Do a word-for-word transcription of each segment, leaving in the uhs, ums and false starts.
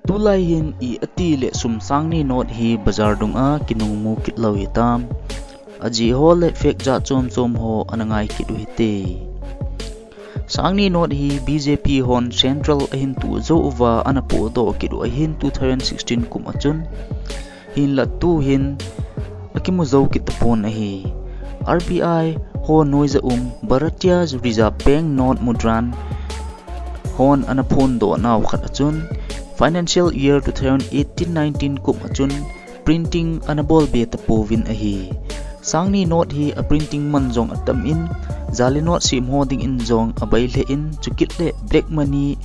Tulai hin i ati le sum sang ni note hi bazar dunga kinung mu kit lou hitam. Ajeh ho le fake jat chom chom ho ana ngai kit u hite. Sang ni note hi B J P hon central ahin tu jou uva ana pohdoh kit u ahin two thousand sixteen kum a chun. Hinlah tuhin akimu jou kit tapon ahi. R B I ho noija um Bharatiya Reserve Bank note mudran hon ana phondoh nau khat a chun financial year two thousand eighteen nineteen kum a chun printing ana bol be tapouvin ahi. Sang ni note hi a printing man jong atam in, jali note sem ho dingin jong abai lheh in, chukit le black money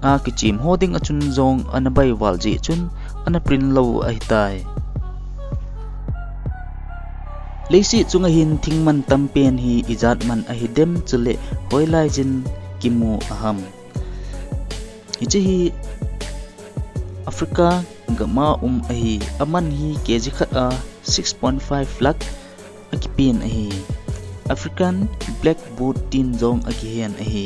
a kichem ho ding a chun jong ana bai val jeh chun ana print lou ahitai. Leiset chunga hin thing man tam pen hi ijat man ahi dem chule hoilai jin kimu aham. Hiche hi Africa gam a um ahi, aman hi K G khat a six point five lakh akipen ahi. African blackwood tin jong akihen ahi.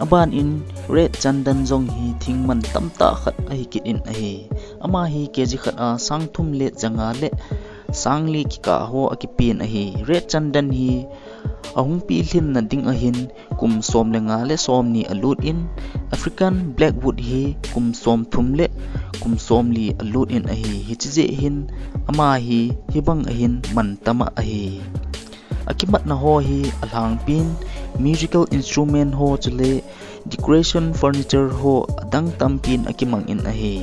Aban in red chandan jong hi thing man tamtah khat ahi kit in ahi. Ama hi K G khat a sang thum le janga le sang li kikah ho akipen ahi. Red chandan hi ahung pilhin na ding ahin kum som le nga le som ni alut in, African blackwood hi kum som thum le kum som li alut in ahi. Hiche jeh hin ama hi hibang ahin man tama ahi. Akimatna ho hi alhangpin musical instrument ho chule decoration furniture ho adang tampin akimang in ahi.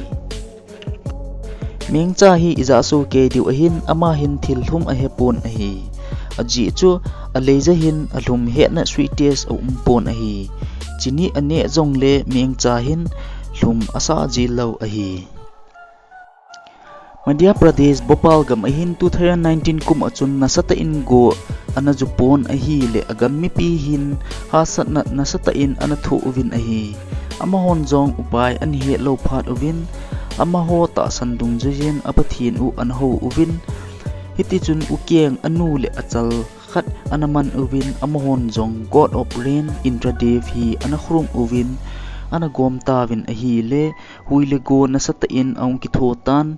Mengcha hi ijat soh kei diu ahin, ama hin thil lhum ahepon ahi. Ajeh chu aleija hin alhum hetna sweetest aum pon ahi. Chini aneh jongle mengcha hin lhum asah ji lou ahi. Madhya Pradesh, Bhopal gam ahin two thousand nineteen kum a chun nasatah in go ana ju pon ahile agam mipi hin hahsatna nasatah in ana thoh uvin ahi. Amahon jong upai ana het lou phat uvin, amaho tahsan dungjuiyin a Pathen u ana hou uvin. Hitichun ukeng anu le achal khat ana man uvin, amahon jong God of Rain Indradev hi ana khrum uvin, ana gom tauvin ahile, hui le go nasatah in ahung kitho tan,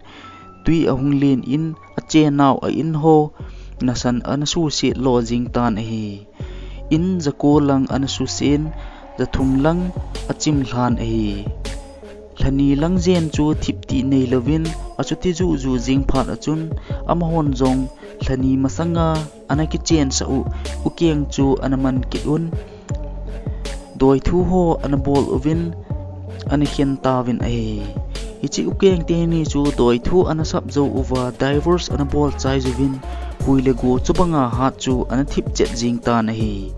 tui ahung len in, achenau a in ho nasan ana suhset lo jing tan ahi. In jako lang ana suhsen, jathum lang achim lhan ahi. Lhani lang jen chu thip ti nei louvin, achuti juh juh jing phat a chun, amahon jong lhani masanga ana kichensah u, ukeng chu ana man kit un. Doithu ho ana bol uvin, ana khen tauvin ahi. Hiche ukeng teni chu doithu ana sap jou uva, divorce ana bol chai juvin, hui le go chubanga hat chu ana thip chet jing tan ahi.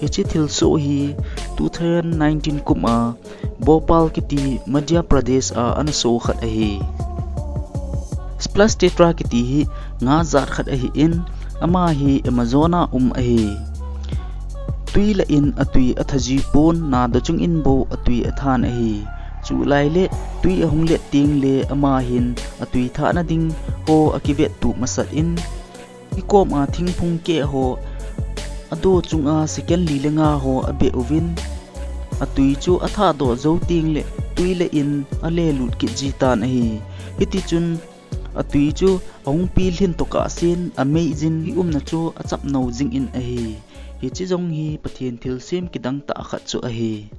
Hiche thilsoh hi two thousand nineteen kum a Bhopal kiti Madhya Pradesh a ana soh khat ahi. Splash Tetra kiti hi nga jat khat ahin, ama hi Amazon a um ahi. Tui lah in atui atha ji pon, nada chung in bou atui athan ahi. Chulai le tui ahung let teng le ama hin atui thahna ding ho akivet tup masat in, ikom a thingphung keh ho, ado chunga second li le nga ho abeh uvin, atui chu athah doh jou teng le tui lah in ale lut kit ji tan ahi. Hitichun atui chu ahung pilhin tokah sen, amei jin, i umna chu achap nou jing in ahi. Hiche jong hi Pathen thilsem kidang tah khat chu ahi.